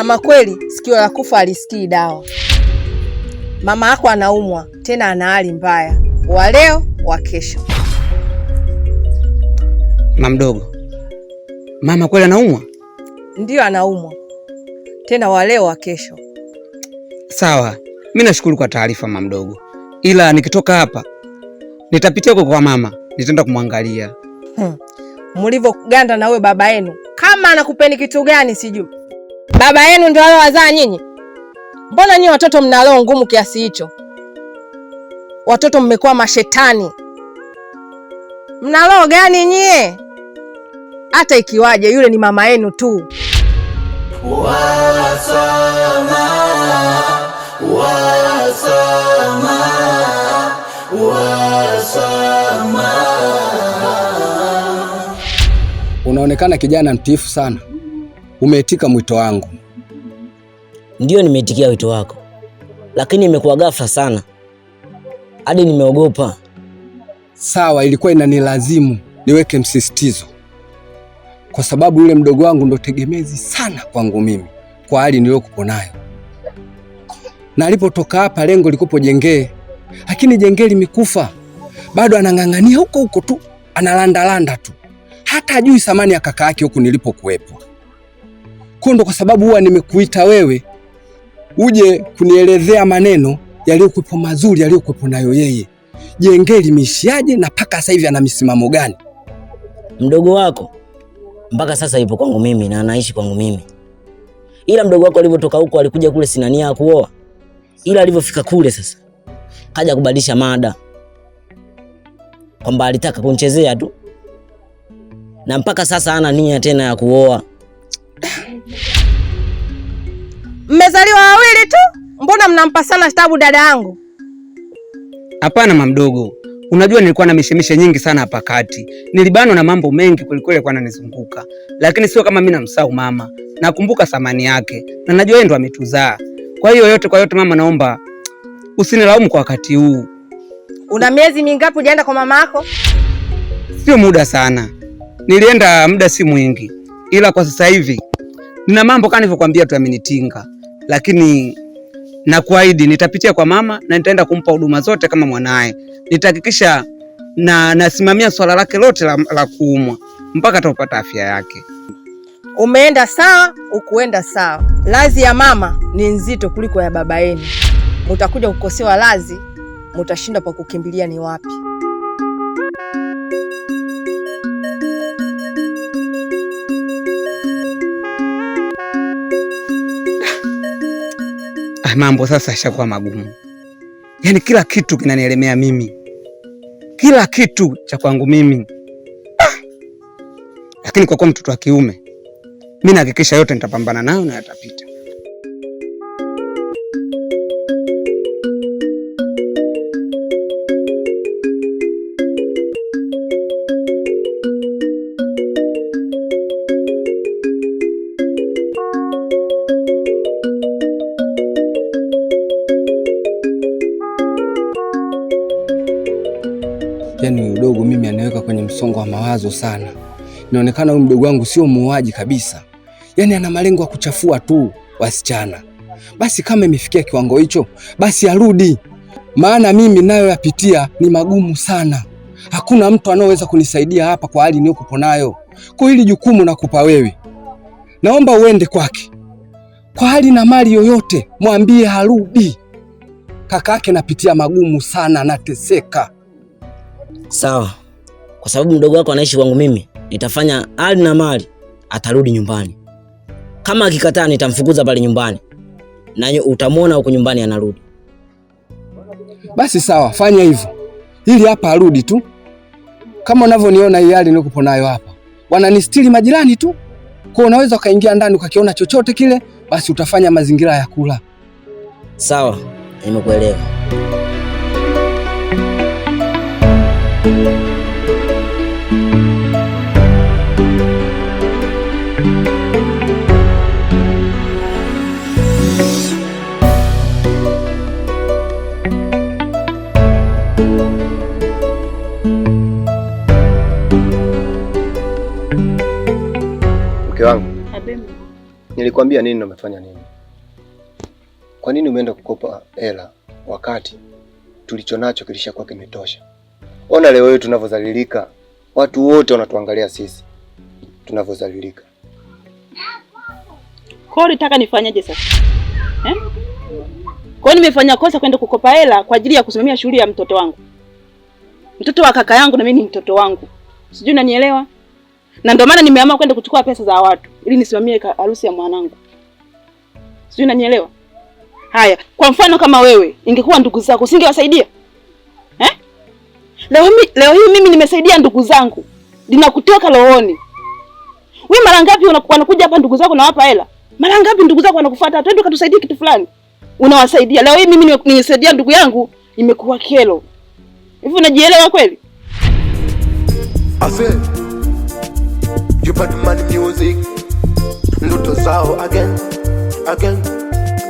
Ama kweli sikio la kufa alisikii dawa. Mama yako anaumwa, tena ana hali mbaya, wa leo wa kesho. Mama mdogo, mama kweli anaumwa? Ndiyo, anaumwa tena, wa leo wa kesho. Sawa, mi nashukuru kwa taarifa mama mdogo, ila nikitoka hapa nitapitia huko kwa mama, nitaenda kumwangalia. Mlivyoganda na huyo baba yenu, kama anakupeni kitu gani sijui. Baba yenu ndio wazaa nyinyi? Mbona nyinyi watoto mna roho ngumu kiasi hicho? Watoto mmekuwa mashetani. Mna roho gani nyie? Hata ikiwaje yule ni mama yenu tu. Wasama, wasama, wasama. Unaonekana kijana mtiifu sana, umeitika mwito wangu. Ndiyo, nimeitikia wito wako, lakini imekuwa ghafla sana hadi nimeogopa. Sawa, ilikuwa inanilazimu niweke msisitizo, kwa sababu yule mdogo wangu ndo tegemezi sana kwangu mimi kwa hali niliyokuwa nayo, na alipotoka hapa lengo likupo Jengee, lakini Jengee limekufa, bado anang'ang'ania huko huko tu, analandalanda tu, hata ajui thamani ya kaka yake huku nilipokuwepo. Kwa ndo kwa sababu huwa nimekuita wewe uje kunielezea maneno yaliyokuwepo mazuri yaliyokuwepo nayo yeye. Jengee limeishiaje na mpaka sasa hivi ana misimamo gani? Mdogo wako mpaka sasa yupo kwangu mimi na anaishi kwangu mimi, ila mdogo wako alivyotoka huko alikuja kule sina nia ya kuoa, ila alivyofika kule sasa kaja kubadilisha mada kwamba alitaka kunichezea tu, na mpaka sasa hana nia tena ya kuoa. Mmezaliwa wawili tu, mbona mnampa sana tabu dada yangu? Hapana mama mdogo, unajua nilikuwa na mishemishe nyingi sana hapa kati, nilibanwa na mambo mengi kwelikweli, alikuwa ananizunguka, lakini sio kama mimi namsahau mama. Nakumbuka thamani yake na najua yeye ndo ametuzaa. Kwa hiyo yote kwa yote, mama, naomba usinilaumu kwa wakati huu. Una miezi mingapi hujaenda kwa mama yako? Sio muda sana, nilienda muda si mwingi, ila kwa sasa hivi nina mambo kama nilivyokuambia tu yamenitinga, lakini nakuahidi nitapitia kwa mama na nitaenda kumpa huduma zote kama mwanaye. Nitahakikisha na nasimamia swala lake lote la kuumwa mpaka atapata afya yake. Umeenda sawa, ukuenda sawa. Lazi ya mama ni nzito kuliko ya baba yenu. Mutakuja kukosewa lazi, mutashindwa pa kukimbilia ni wapi. Ah, mambo sasa yashakuwa magumu, yaani kila kitu kinanielemea mimi, kila kitu cha kwangu mimi. Ah! Lakini kwa kuwa mtoto wa kiume, mimi nahakikisha yote nitapambana nayo na yatapita. Yaani udogo mimi anaweka kwenye msongo wa mawazo sana. Inaonekana huyu mdogo wangu sio muuaji kabisa, yaani ana malengo ya kuchafua tu wasichana. Basi kama imefikia kiwango hicho, basi arudi, maana mimi nayo yapitia ni magumu sana. Hakuna mtu anayeweza kunisaidia hapa kwa hali niliyokuwa nayo. Kwa hili jukumu nakupa wewe, naomba uende kwake kwa hali na mali yoyote, mwambie harudi. Kakake napitia magumu sana, nateseka. Sawa, kwa sababu mdogo wako anaishi kwangu mimi, nitafanya hali na mali atarudi nyumbani. Kama akikataa nitamfukuza pale nyumbani, na utamwona huko nyumbani anarudi. Basi sawa, fanya hivyo ili hapa arudi tu. Kama unavyoniona hii hali nilikupo nayo hapa, wananistiri majirani tu. Kwa unaweza ukaingia ndani ukakiona chochote kile, basi utafanya mazingira ya kula. Sawa, nimekuelewa. Mke wangu, Nilikwambia nini na umefanya nini? Kwa nini umeenda kukopa hela wakati tulichonacho kilishakuwa kimetosha? Ona leo hii tunavyodhalilika, watu wote wanatuangalia sisi tunavyodhalilika. Kwa hiyo ulitaka nifanyaje sasa? Eh? Kwa hiyo nimefanya kosa kwenda kukopa hela kwa ajili ya kusimamia shughuli ya mtoto wangu. Mtoto wa kaka yangu na mimi ni mtoto wangu. Sijui unanielewa? Na ndio maana nimeamua kwenda kuchukua pesa za watu ili nisimamie harusi ya mwanangu. Sijui unanielewa? Haya, kwa mfano kama wewe ingekuwa ndugu zako usingewasaidia? Eh? Leo hii mimi nimesaidia ndugu zangu. Linakutoka rohoni. Wewe mara ngapi wanakuja hapa ndugu zako nawapa hela? Mara ngapi ndugu zako wanakufuata, twende ukatusaidie kitu fulani? Unawasaidia. Leo hii mimi nimesaidia ndugu yangu imekuwa kero. Hivi unajielewa kweli? Ase, you bad man music, ndoto zao again, again,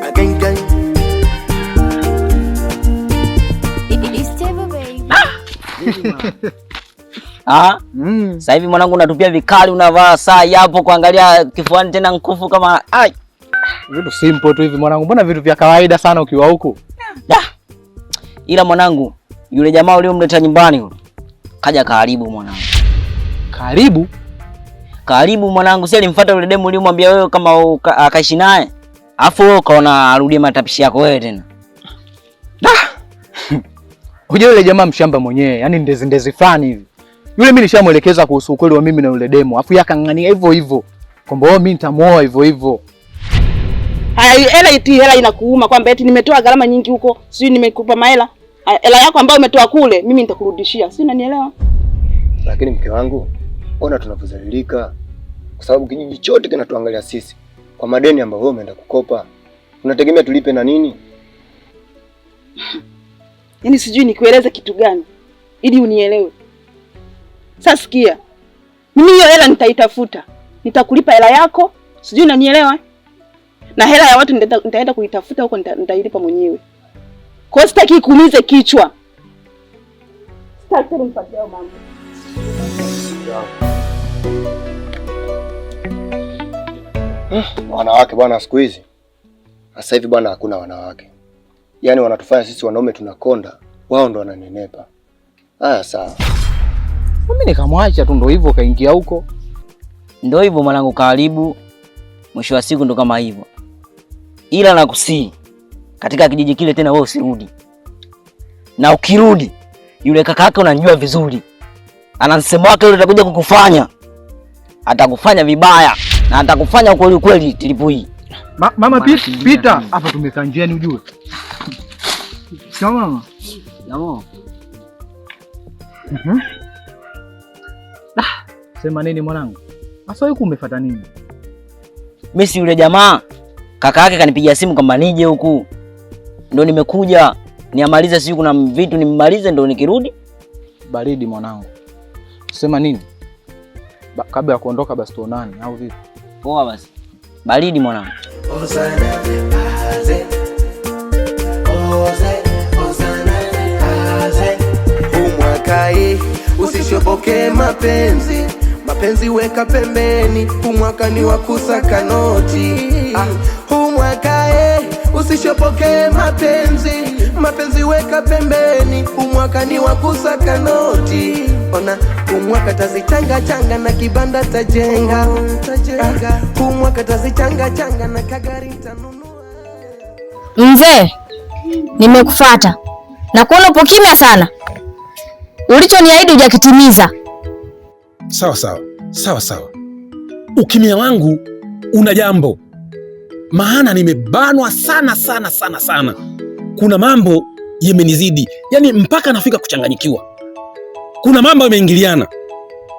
again, again. Ah? Sasa hivi mwanangu unatupia vikali, unavaa saa yapo kuangalia kifuani tena nkufu kama ai. Vitu simple tu hivi mwanangu, mbona vitu vya kawaida sana ukiwa huku? Ila mwanangu, yule jamaa uliomleta nyumbani yule kaja karibu mwanangu. Karibu? Karibu mwanangu, si alimfuata yule demu uliomwambia wewe kama akaishi naye. Alafu wewe ukaona arudie matapishi yako wewe tena. Unajua yule jamaa mshamba mwenyewe, yani ndezi ndezi fulani hivi. Yule mimi nishamuelekeza kuhusu ukweli wa mimi na yule demu. Alafu yeye akang'ania hivyo hivyo. Kwamba wewe mimi nitamuoa hivyo hivyo. Haya, hela eti hela inakuuma kwamba eti nimetoa gharama nyingi huko, sijui nimekupa mahela. Hela yako ambayo umetoa kule mimi nitakurudishia. Sijui unanielewa? Lakini mke wangu, ona tunavyodhalilika kwa sababu kijiji chote kinatuangalia sisi kwa madeni ambayo wewe umeenda kukopa. Unategemea tulipe na nini? Yaani sijui nikueleze kitu gani ili unielewe. Sasa sikia. Mimi hiyo hela nitaitafuta. Nitakulipa hela yako, sijui unanielewa? Na hela ya watu nitaenda kuitafuta huko, nitailipa mwenyewe. Kwa hiyo sitaki kuumize kichwa. Sitaki tena nifuatilie hayo mambo. Wanawake bwana siku hizi. Sasa hivi bwana hakuna wanawake. Yaani wanatufanya sisi wanaume tunakonda, wao ndo wananenepa. Haya sawa. Mimi nikamwacha tu ndo hivyo kaingia huko. Ndio hivyo mwanangu, karibu. Mwisho wa siku ndo kama hivyo. Ila nakusii katika kijiji kile tena wewe usirudi. Na ukirudi yule kaka yake unanijua vizuri. Ana msemo wake yule atakuja kukufanya. Atakufanya vibaya na atakufanya kweli kweli tilipu hii. Mama Pita hapa tumekaa njiani ujue. Sawa mama. Jamaa. Sema nini mwanangu? Sasa huku umefuata nini? Mimi si yule jamaa kaka yake kanipigia simu kwamba nije huku. Ndio nimekuja niamalize, sijui kuna vitu nimalize ndio nikirudi. Baridi mwanangu. Sema nini? Kabla ya kuondoka basi tuonane au vipi? Poa basi. Baridi mwanangu. Osana, aze. Oze, osana, aze. Umwaka usishoboke mapenzi. Mapenzi weka pembeni, umwaka ni wa kusaka noti. Umwaka usishoboke mapenzi. Mapenzi weka pembeni, umwaka ni wa kusaka noti. Ona umwaka tazichanga changa na kibanda tajenga. Umwaka tazichanga changa na kagari nitanunua. Mzee, nimekufuata na kuona upo kimya sana. Ulichoniahidi hujakitimiza. Sawa sawa, sawa sawa. Ukimya wangu una jambo, maana nimebanwa sana sana sana sana. Kuna mambo yamenizidi, yaani mpaka nafika kuchanganyikiwa. Kuna mambo yameingiliana.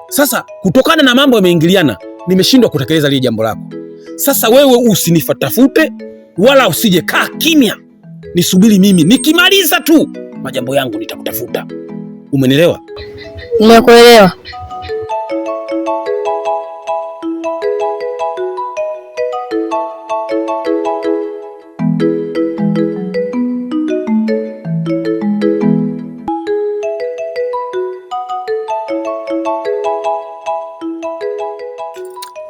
Sasa kutokana na mambo yameingiliana, nimeshindwa kutekeleza lile jambo lako. Sasa wewe usinifatafute wala usije, kaa kimya, nisubiri mimi nikimaliza tu majambo yangu nitakutafuta. Umenielewa? Nimekuelewa.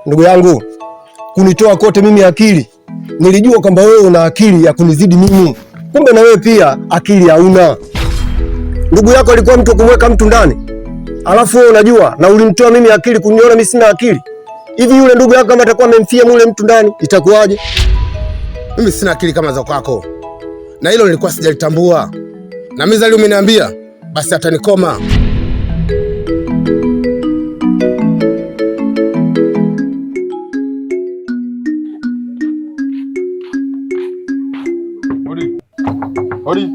Ndugu yangu, Kunitoa kote mimi akili. Nilijua kwamba wewe una akili ya kunizidi mimi, kumbe na wewe pia akili hauna. Ndugu yako alikuwa mtu kumweka mtu ndani, alafu wewe unajua, na ulimtoa mimi akili kuniona mimi sina akili. Hivi yule ndugu yako kama atakuwa amemfia mule mtu ndani itakuwaje? Mimi sina akili kama za kwako, na hilo nilikuwa sijalitambua, na mimi Zali umeniambia, basi atanikoma. Hodi. Hodi.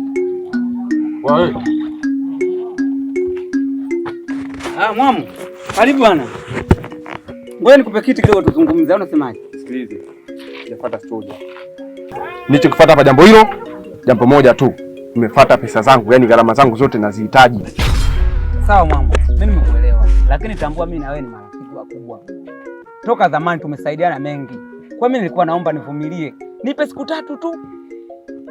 Wae. Ah, mwamu. Karibu bwana. Ngoja nikupe kiti kidogo tuzungumze, au unasemaje? Sikilize. Sijafuata story. Nilichokifuata hapa jambo hilo, jambo moja tu. Nimefuata pesa zangu, yani gharama zangu zote nazihitaji. Sawa mwamu, mimi nimekuelewa. Lakini tambua mimi na wewe ni marafiki wakubwa. Toka zamani tumesaidiana mengi. Kwa mimi nilikuwa naomba nivumilie. Nipe siku tatu tu.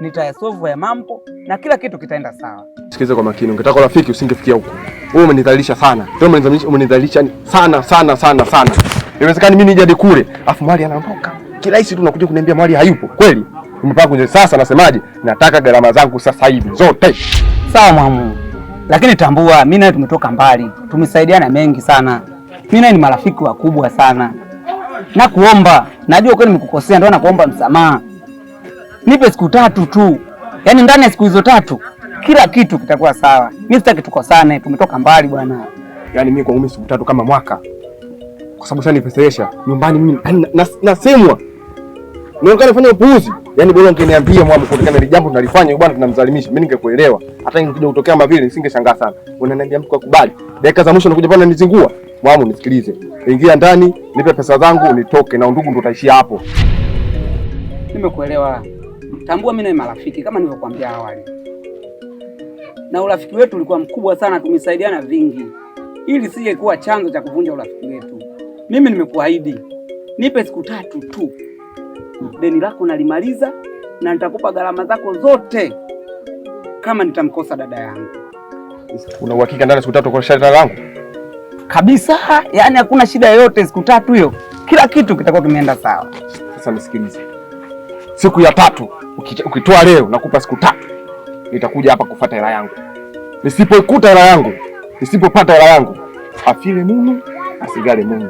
Nitayasolve ya mambo na kila kitu kitaenda sawa. Sikiliza kwa makini, ungetaka urafiki usingefikia huko. Wewe umenidhalilisha sana. Tena umenidhalilisha sana sana sana sana. Inawezekana mimi nije hadi kule, afu mwali anaondoka. Kirahisi tu unakuja kuniambia mwali hayupo. Kweli? Umepaka kwenye sasa nasemaje? Nataka gharama zangu sasa hivi zote. Sawa mwamu. Lakini tambua mimi nawe tumetoka mbali. Tumesaidiana mengi sana. Mimi nawe ni marafiki wakubwa sana. Nakuomba, najua kweli nimekukosea, ndio nakuomba msamaha. Nipe siku tatu tu. Yaani ndani ya siku hizo tatu kila kitu kitakuwa sawa. Mimi sitaki tukosane, tumetoka mbali bwana. Yaani mimi kwa siku tatu kama mwaka. Kwa sababu sasa nipesesha nyumbani mimi nasemwa. Nionekane nafanya upuuzi. Yaani bora ungeniambia mwamu kutokana na jambo tunalifanya bwana tunamzalimisha. Mimi ningekuelewa. Hata ingekuja kutokea kama vile nisingeshangaa sana. Unaniambia mtu akubali. Dakika za mwisho unakuja pale nizingua. Mwamu nisikilize. Ingia ndani, nipe pesa zangu nitoke na undugu ndo utaishia hapo. Nimekuelewa. Tambua mimi na marafiki kama nilivyokuambia awali. Na urafiki wetu ulikuwa mkubwa sana, tumesaidiana vingi. Ili sije kuwa chanzo cha kuvunja urafiki wetu. Mimi nimekuahidi. Nipe siku tatu tu. Deni lako nalimaliza na nitakupa gharama zako zote kama nitamkosa dada yangu. Una uhakika ndani siku tatu kwa sharti langu? Kabisa, yani hakuna shida yoyote siku tatu hiyo. Kila kitu kitakuwa kimeenda sawa. Sasa nisikilize. Siku ya tatu ukitoa leo nakupa siku tatu. Nitakuja hapa kufuata hela yangu. Nisipoikuta hela yangu, nisipopata hela yangu, afile Mungu, asigale Mungu.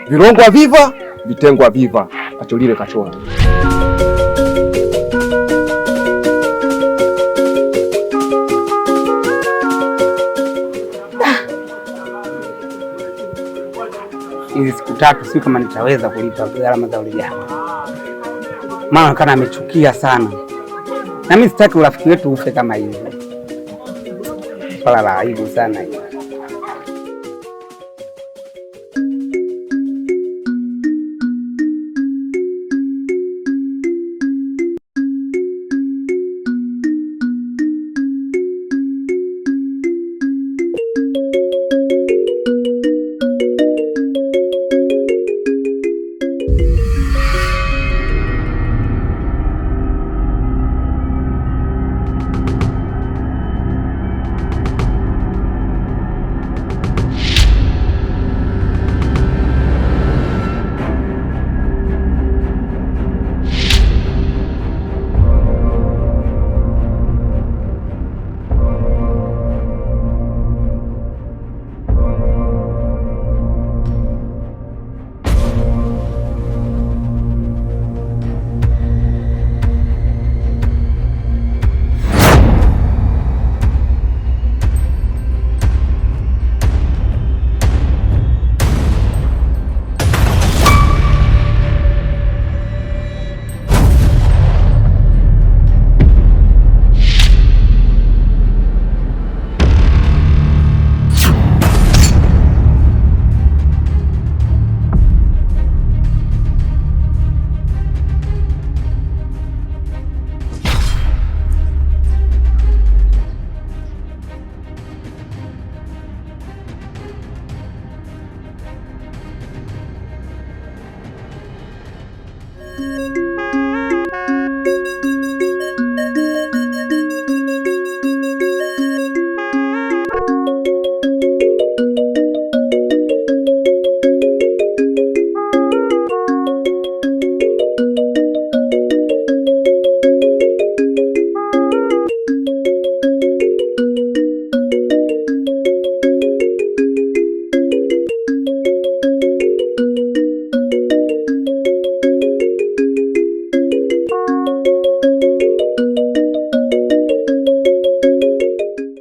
Virongwa viva, vitengwa viva. Acholile kachora. Hizi siku tatu sio kama nitaweza kulipa gharama za ule jamaa. Maana kana amechukia sana. Na mimi sitaki urafiki wetu ufe kama hivi. Swala la aibu sana hili.